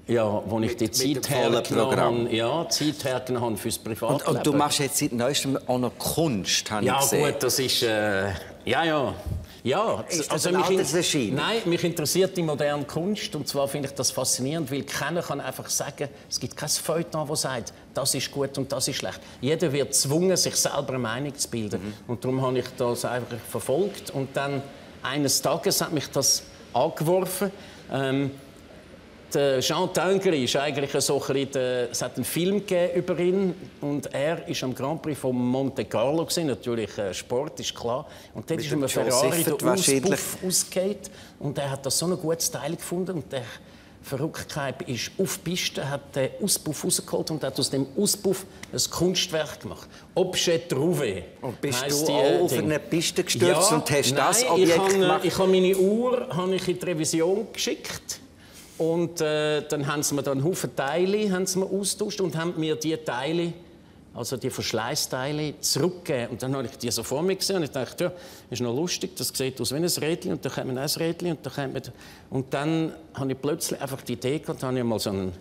wo ich die Zeit hergenommen habe fürs Privatleben. Und du machst jetzt seit neuestem auch noch Kunst, habe ich gesehen. Ja gut, das ist... Ja, ist das ein altes Regime? Nein, mich interessiert die moderne Kunst. Und zwar finde ich das faszinierend, weil keiner kann einfach sagen, es gibt kein Feuilleton, das sagt, das ist gut und das ist schlecht. Jeder wird gezwungen, sich selber eine Meinung zu bilden. Und darum habe ich das einfach verfolgt. Und dann eines Tages hat mich das angeworfen. Jean Tinguely ist eigentlich so ein bisschen, es hat einen Film gegeben über ihn und er ist am Grand Prix von Monte Carlo gewesen, natürlich Sport ist klar und dort ist ihm ein Ferrari der Auspuff ausgeht und er hat das so ein gutes Teil gefunden und der Verrücktheit ist auf die Piste, hat den Auspuff rausgeholt und hat aus dem Auspuff ein Kunstwerk gemacht. Objet trouvé. Und bist du auch auf eine Piste gestürzt und hast das Objekt gemacht? Ich habe meine Uhr in die Revision geschickt. Und dann haben sie mir dann einen Haufen Teile austauscht und haben mir die Teile, also die Verschleißteile, zurückgegeben. Und dann habe ich die so vor mir gesehen und ich dachte, ja, ist noch lustig, das sieht aus wie ein Rädchen und dann kommt man ein Rädchen und dann kommt man... Und dann habe ich plötzlich einfach die Idee gehabt, habe ich mal so einen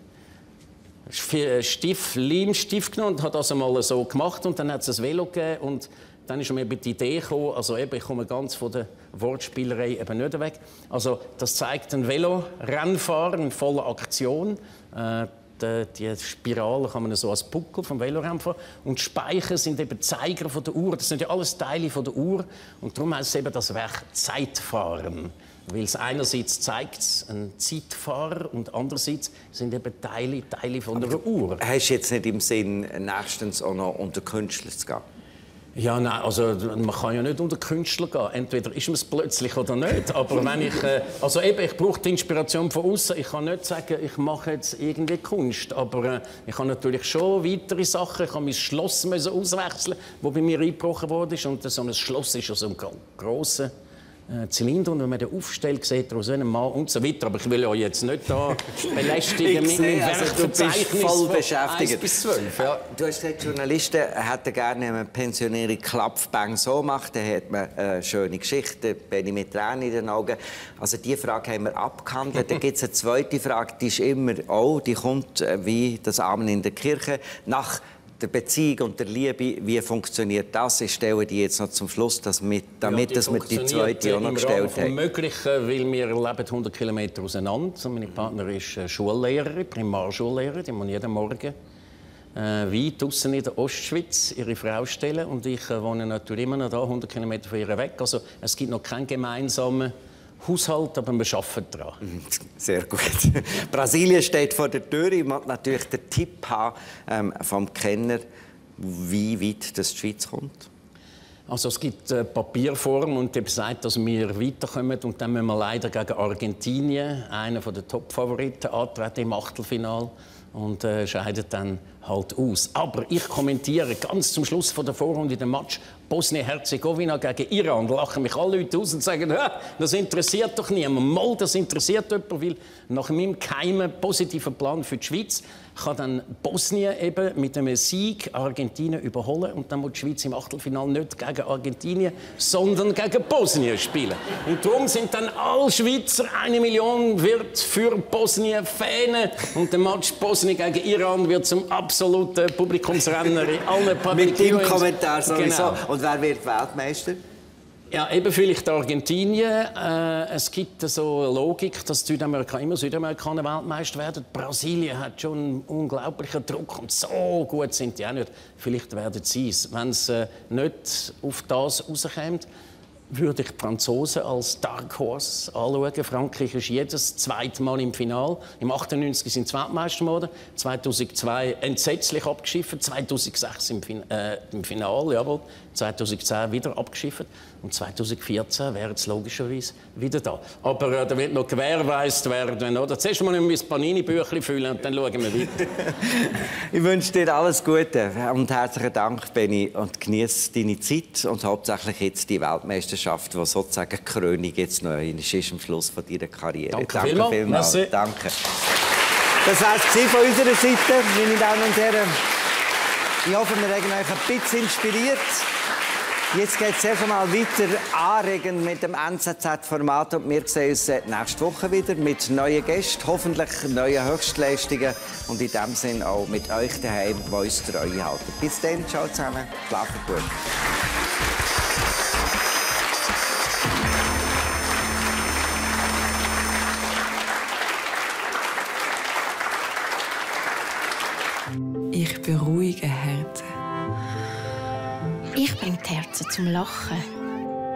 Leimstift genommen und habe das einmal so gemacht und dann hat es ein Velo gegeben und dann ist mir die Idee gekommen, also eben, ich komme ganz von der Wortspielerei eben nicht weg. Also das zeigt ein Velorennfahren in voller Aktion. die Spirale kann man so als Buckel vom Velorennen fahren. Und die Speicher sind eben Zeiger von der Uhr. Das sind ja alles Teile von der Uhr. Und darum heißt es eben das Werk Zeitfahren. Weil es einerseits zeigt ein Zeitfahrer und andererseits sind eben Teile von einer Uhr. Hast du jetzt nicht im Sinn, nächstens auch noch unter Künstler zu gehen? Ja, nein, also man kann ja nicht unter Künstler gehen. Entweder ist man es plötzlich oder nicht. Aber wenn ich, also eben, ich brauche die Inspiration von außen. Ich kann nicht sagen, ich mache jetzt irgendwie Kunst. Aber ich habe natürlich schon weitere Sachen. Ich habe mein Schloss auswechseln, das bei mir eingebrochen wurde. Und so ein Schloss ist so ein grosser Zylinder, und wenn man den aufstellt, sieht er aus einem Mann und so weiter. Aber ich will euch jetzt nicht da belästigen mit meinem Werkverzeichnis voll beschäftigt. 1 bis 12. Ja. Du hast gesagt, Journalisten hätten gerne eine pensionierte Klapfbang so macht, dann hat man eine schöne Geschichte, bin ich mit Tränen in den Augen. Also diese Frage haben wir abgehandelt. Dann gibt es eine zweite Frage, die ist immer die kommt wie das Amen in der Kirche. Nach der Beziehung und der Liebe, wie funktioniert das? Ich stelle die jetzt noch zum Schluss, damit wir die zweite auch noch gestellt haben. Möglich, weil wir leben 100 Kilometer auseinander. Meine Partnerin ist Schullehrerin, Primarschullehrerin, die muss jeden Morgen weit draussen in der Ostschweiz ihre Frau stellen. Und ich wohne natürlich immer noch da, 100 Kilometer von ihr weg. Also es gibt noch keinen gemeinsamen Haushalt, aber wir arbeiten daran. Sehr gut. Brasilien steht vor der Tür. Ich möchte natürlich den Tipp haben vom Kenner, wie weit das die Schweiz kommt. Also es gibt Papierform und die sagt, dass wir weiterkommen. Und dann müssen wir leider gegen Argentinien, einer der Top-Favoriten, antreten im Achtelfinale und scheidet dann halt aus. Aber ich kommentiere ganz zum Schluss von der Vorrunde den Match Bosnien-Herzegowina gegen Iran. Da lachen mich alle Leute aus und sagen, das interessiert doch niemand. Mal, das interessiert jemand, weil nach meinem geheimen positiven Plan für die Schweiz kann dann Bosnien eben mit einem Sieg Argentinien überholen und dann muss die Schweiz im Achtelfinale nicht gegen Argentinien, sondern gegen Bosnien spielen. Und darum sind dann alle Schweizer, 1 Million wird für Bosnien fähnen und der Match Bosnien gegen Iran wird zum absoluten Publikumsrenner in allen Public Mit dem Kommentar sowieso. Genau. Und wer wird Weltmeister? Ja, eben vielleicht Argentinien. Es gibt so eine Logik, dass immer Südamerikaner Weltmeister werden. Brasilien hat schon einen unglaublichen Druck und so gut sind die auch nicht. Vielleicht werden sie es. Wenn es nicht auf das rauskommt, würde ich die Franzosen als Dark Horse anschauen. Frankreich ist jedes zweite Mal im Finale. Im 98 sind sie Weltmeister geworden, 2002 entsetzlich abgeschifft, 2006 im Finale, jawohl. 2010 wieder abgeschifft und 2014 wäre es logischerweise wieder da. Aber da wird noch gewährleistet werden. Oder? Zuerst mal mein Panini-Büchlein füllen und dann schauen wir weiter. Ich wünsche dir alles Gute und herzlichen Dank, Benni, und genieße deine Zeit und hauptsächlich jetzt die Weltmeisterschaft, die sozusagen die Krönung jetzt noch ist am Schluss von deiner Karriere. Danke vielmals. Danke. Das war es von unserer Seite, meine Damen und Herren. Ich hoffe, wir haben euch ein bisschen inspiriert. Jetzt geht es erst einmal weiter anregend mit dem NZZ-Format und wir sehen uns nächste Woche wieder mit neuen Gästen, hoffentlich neuen Höchstleistungen und in dem Sinne auch mit euch daheim, die uns treu halten. Bis dann, ciao zusammen, schlafen gut. Ich beruhige Herzen. Ich bringe die Herzen zum Lachen.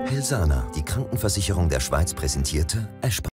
Helsana, die Krankenversicherung der Schweiz, präsentierte Eschbach.